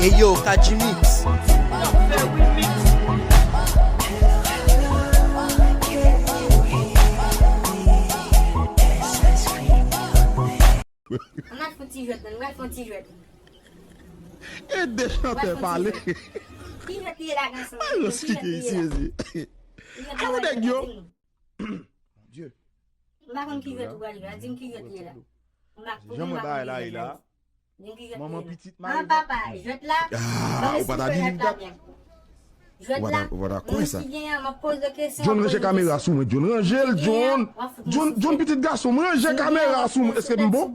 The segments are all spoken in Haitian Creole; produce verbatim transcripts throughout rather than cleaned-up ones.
Hey yo, Kadji Mix. Ann al fè yon ti jwèt, menn. Ann al fè yon ti jwèt. Ede chantè pale. Ki jwèt li ye la, gason? Ay, ki jwèt li ye la? Jezi. Ki jwèt li ye la? Mon Dieu. M pa konn ki jwèt ou pral jwe a. Di m ki jwèt li ye la. M pa, jan mwen bay la, e la. Di m ki jwèt li ye la. Manman pitit mari. Ah, papa, jwèt la. Ah, ou pa ta di li. Jwèt la, ou pa ta kwè sa. Moun ki gen an, m ap poze kesyon. John, ranje kamera sou mwen, John. Ranje l, John. John, John, pitit gason m, ranje kamera sou mwen. Èske m bon?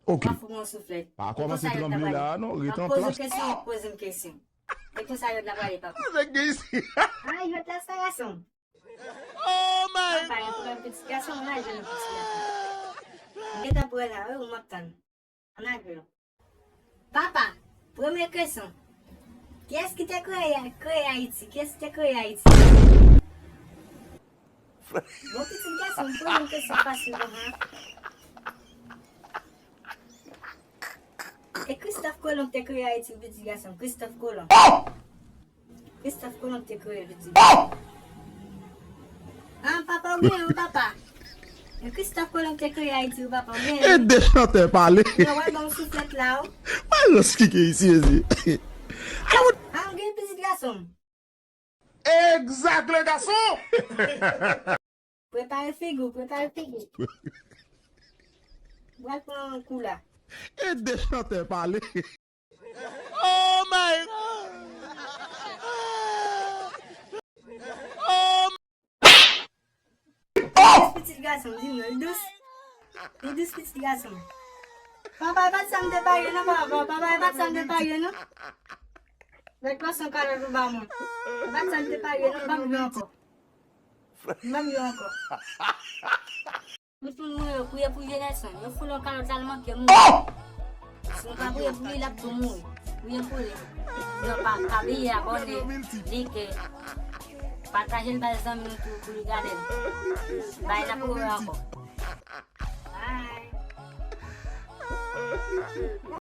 Ok. Pa kòmanse tranble la, non. Rete an plas. M ap poze kesyon, w ap poze m kesyon. E konsa jwèt la prale, papa. Nèg gen isi. Ah, jwèt la sa, gason. Oh my God. Papa, yon pwoblèm pitit gason, m al jwenn yon pitit gason. M gentan prè la, wi, ou m ap tann. Ann al jwe. Papa, premye kesyon. Kiyès ki te kreye, kreye Ayiti? Kiyès ki te kreye Ayiti? Bon, pitit gason, m poze yon kesyon fasil konsa. E Kristòf Kolon ki te kreye Ayiti, pitit gason. Kristòf Kolon. Kristòf Kolon ki te kreye, pitit gason. Ah, papa, ou genyen, wi, papa. E Kristòf Kolon ki te kreye Ayiti, wi, papa, ou genyen. Ede chantè pale. Yo, wè, ban m souflèt la, wi. Wè, rans ki gen isi, ezi. Ah, ou gen pitit gason. Exact, le garçon! Prepare figi w, prepare figi w. Pral pran kou la. Ede chantè pale. Oh my God! Oh! Pitit gason, di m non, li dous. Li dous, pitit gason. Papa, e pa t sa m te parye non, papa. Papa, e pa t sa m te parye non. Mèt pase yon kalòt pou ba mwen. E pa t sa m te parye non, m pa m jwe ankò. M pa m jwe ankò. Tout moun mwen yo, priye pou Jenèson. Yo foule yon kalòt la, l manke mouri. Si nou pa priye pou li, l ap tou mouri. Priye pou li. Yo pa, pa bliye abòne, like, pataje l bay zanmi nou tou pou li gade l. Bay la pou yo ankò. Bye.